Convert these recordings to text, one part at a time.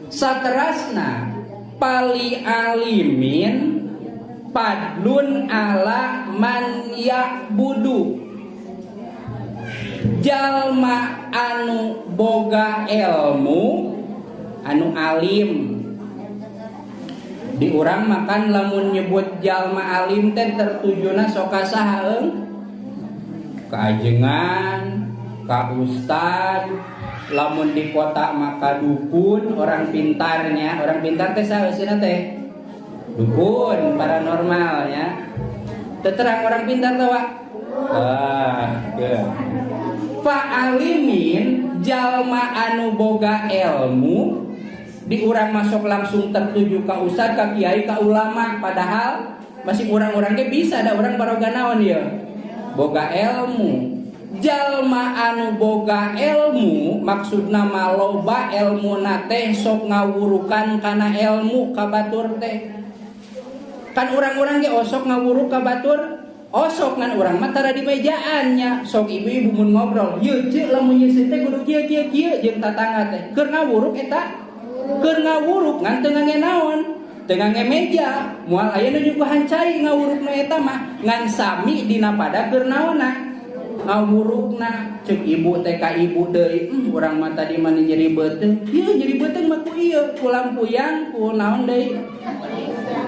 Saterasna pali alimin padlun ala man ya'budu. Jalma anu boga ilmu anu alim. Di urang makan lamun nyebut jalma alim teh tertujuna sok ka saha eung? Ka ajengan, ka ustad, lamun di kota maka dukun, orang pintarnya, orang pintar teh saha eusina teh? Dukun paranormalnya. Teu terang orang pintar teh, Pak? Ah, ke. Fa'alimin jalma anu boga ilmu di urang masuk langsung tertuju ka ustad, ka kiai, ka ulama, padahal masih urang-urang ge bisa ada urang baroga naon ieu? Boga ilmu. Jalma anu boga ilmu maksudna mah loba elmuna teh sok ngawurukan kana ilmu ka batur teh. Kan urang-urang ge osok ngawuruk ka batur, osok ngan urang mah tara di mejaan nya. Sok ibu-ibu mun ngobrol, "Yeuh ceuk lamun nyeuseuh teh kudu kieu kieu kieu jeung tatangga teh." Keur ngawuruk eta, keur ngawuruk ngan teu ngangge naon? Teu ngangge meja, moal aya nu nyuguhan cai ngawurukna eta mah, ngan sami dina pada keur naonna? Ngawurukna. Ceuk ibu teh ka ibu deui, urang mah tadi mah nyeri beuteung. Ieu nyeri beuteung mah ku ieu, ku lampuyang, ku naon deui?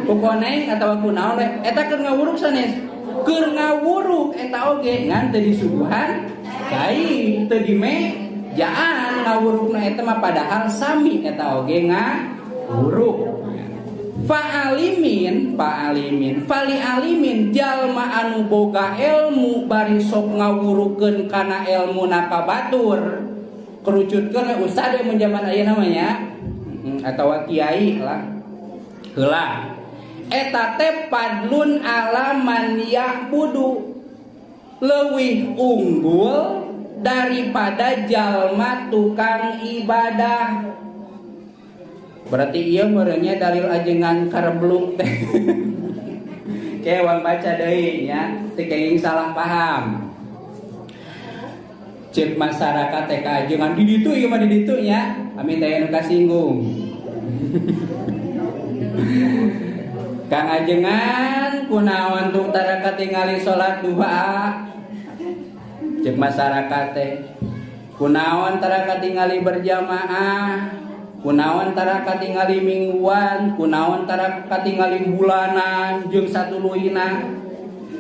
Ku koneng atawa ku naon we. Eta keur ngawuruk sanes? Keur ngawuruk eta oge ngan teu disuguhan cai, teu dimejaan ngawurukna eta mah, padahal sami eta oge ngawuruk. Fa'alimin, fa'alimin, fali alimin jalma anu boga ilmu bari sok ngawurukeun kana ilmuna ka batur. Kerucutkeun we ustad mun zaman ayeuna mah nya, atawa kiai lah. Heula. Eta teh padlun ala man ya'budu, leuwih unggul daripada jalma tukang ibadah. Berarti ieu meureunnya dalil ajengan karebluk teh. Ke wang baca deui nya, teu kenging salah paham. Ceuk masyarakat teh ka ajengan di ditu ieu mah di ditu nya, amin teh anu kasinggung. Kang ajengan kunaon tung tara katingali salat duha? Ceuk masyarakat teh kunaon tara katingali berjamaah? Kunaon tara katingali mingguan? Kunaon tara katingali bulanan jeung satuluyna?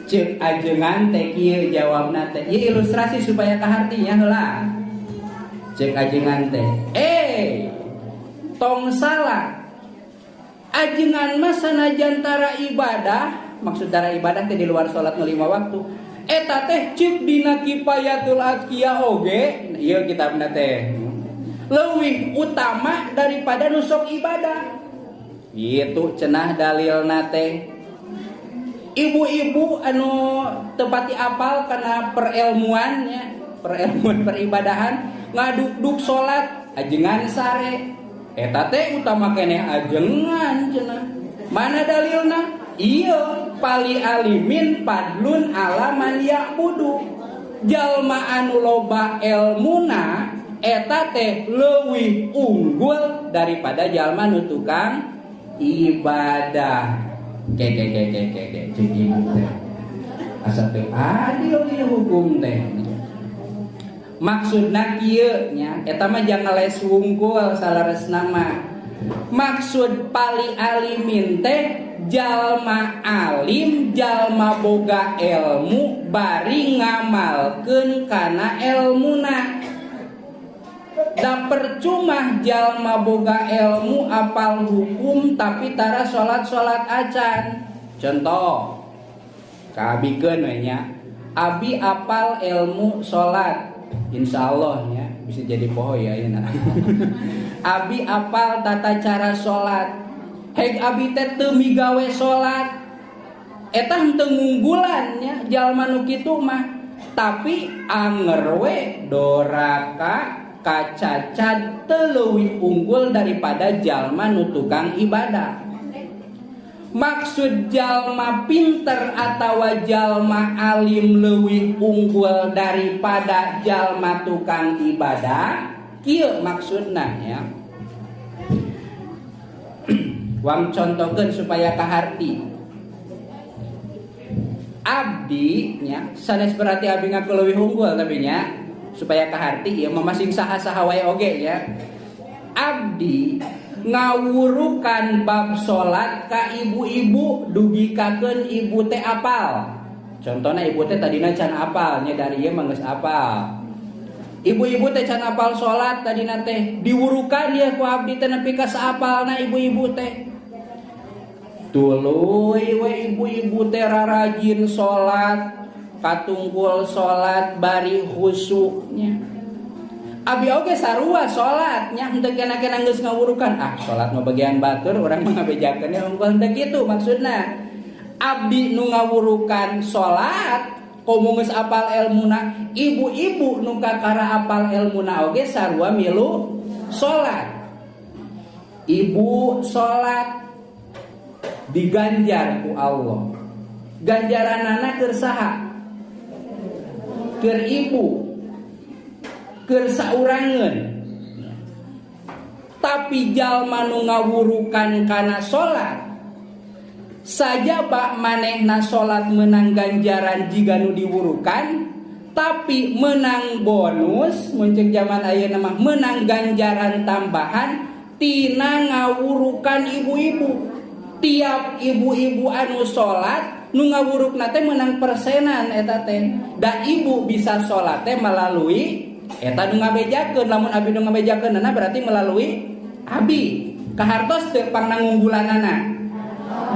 Ceuk ajengan teh kieu jawabna teh. Ieu ilustrasi supaya kahartinya heula. Ceuk ajengan teh, tong salah. Ajengan mah sanajan tara ibadah, maksud tara ibadah teh di luar salat nu 5 waktu. Eta teh ceuk dina Kifayatul Azkiya oge, ieu kitabna teh. Leuwih utama daripada nu sok ibadah. Gitu cenah dalilna teh. Ibu-ibu anu teu pati apal kana perelmuannya, perelmuan peribadahan, ngaduk-duk salat ajengan sare. Eta teh utama keneh ajengan cenah. Mana dalilna? Ieu pali alimin padlun ala man ya'budu. Jalma anu loba elmuna eta teh leuwih unggul daripada jalma nu tukang ibadah. Ke ke ke ke ke ke ceuk ibu teh. Asa teu adil ieu hukum teh. Maksudna kieu nya, eta mah jangan les wungkul salaresna mah. Maksud pali alimin teh jalma alim, jalma boga ilmu bari ngamalkeun kana elmuna. Da percuma jalma boga ilmu apal hukum tapi tara salat-salat acan. Contoh kaabikeun we nya, abi apal ilmu salat, insyaallah nya bisa jadi poho ya ayeuna. Abi apal tata cara salat, heg abi teh teu migawe salat, eta henteu ngunggulan nya jalma nu kitu mah, tapi anger we doraka kacacad teu leuwih unggul daripada jalma nu tukang ibadah. Maksud jalma pinter atawa jalma alim leuwih unggul daripada jalma tukang ibadah, kieu maksudna ya. Wang contohkeun supaya kaharti. Abdi nya sanes berarti abdi ngaku leuwih unggul tapi nya supaya kaharti ieu mah masing saha-saha wae oge nya. Abdi ngawurukan bab salat ka ibu-ibu dugikakeun ibu teh apal. Contohna ibu teh tadina can apal nya dari ieu mah geus apal. Ibu-ibu teh can apal salat tadina teh diwurukan ieu ku abdi teh nepi ka saapalna ibu-ibu teh. Tuluy we ibu-ibu teh rarajin salat, katungkul salat bari khusuknya. Abi oge sarua salat nya henteu kena-kena geus ngawurukan. Ah, salat mah bagian batur urang mah ngabejakeun nya unggul henteu kitu maksudna. Abdi nu ngawurukan salat komo geus apal elmuna, ibu-ibu nu kakara apal elmuna oge sarua milu salat. Ibu salat diganjar ku Allah. Ganjaranana keur saha? Keur ibu. Keur saurangeun. Tapi jalma nu ngawurukan kana salat sajaba manehna salat menang ganjaran jiga nu diwurukan, tapi menang bonus mun ceuk zaman ayeuna mah menang ganjaran tambahan tina ngawurukan ibu-ibu. Tiap ibu-ibu anu salat nu ngawurukna teh menang persenan eta teh. Da ibu bisa salat teh melalui eta nu ngabejakeun. Lamun abi nu ngabejakeunana berarti melalui abi. Kahartos teu pangnangunggulanana.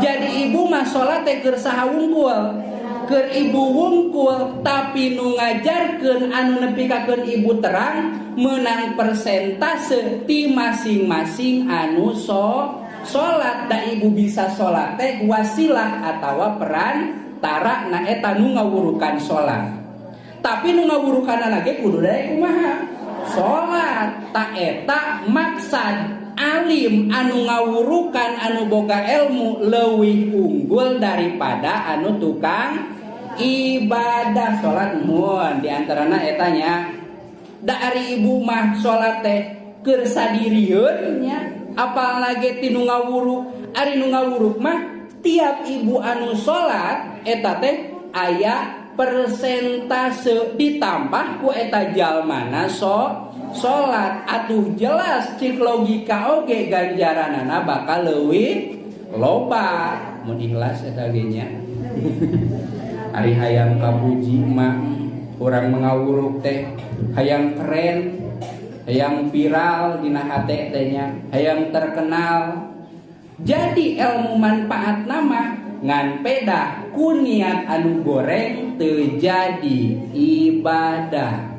Jadi ibu mah salat teh keur saha wungkul? Keur ibu wungkul, tapi nu ngajarkeun anu nepikakeun ibu terang menang persentase ti masing-masing anu salat. Da ibu bisa salat teh wasilah atawa perantara na eta nu ngawurukan salat. Tapi nu ngawurukanana ge kudu daek kumaha? Salat. Ta eta maksad alim anu ngawurukan anu boga ilmu leuwih unggul daripada anu tukang ibadah salat. Mun diantarana eta nya da ari ibu mah salat teh keur sadirieun nya, apalagi ti nu ngawuruk. Ari nu ngawuruk mah tiap ibu anu salat eta teh aya persentase ditambah ku eta jalmana salat. Atuh jelas cik logika oge ganjaranana bakal leuwih loba mun ikhlas eta ge nya. Ari hayang kapuji mah urang mengawuruk teh hayang keren, hayang viral dina hate teh nya, hayang terkenal. Jadi ilmu manfaat nama ngan peda ku niat anu goreng teu jadi ibadah.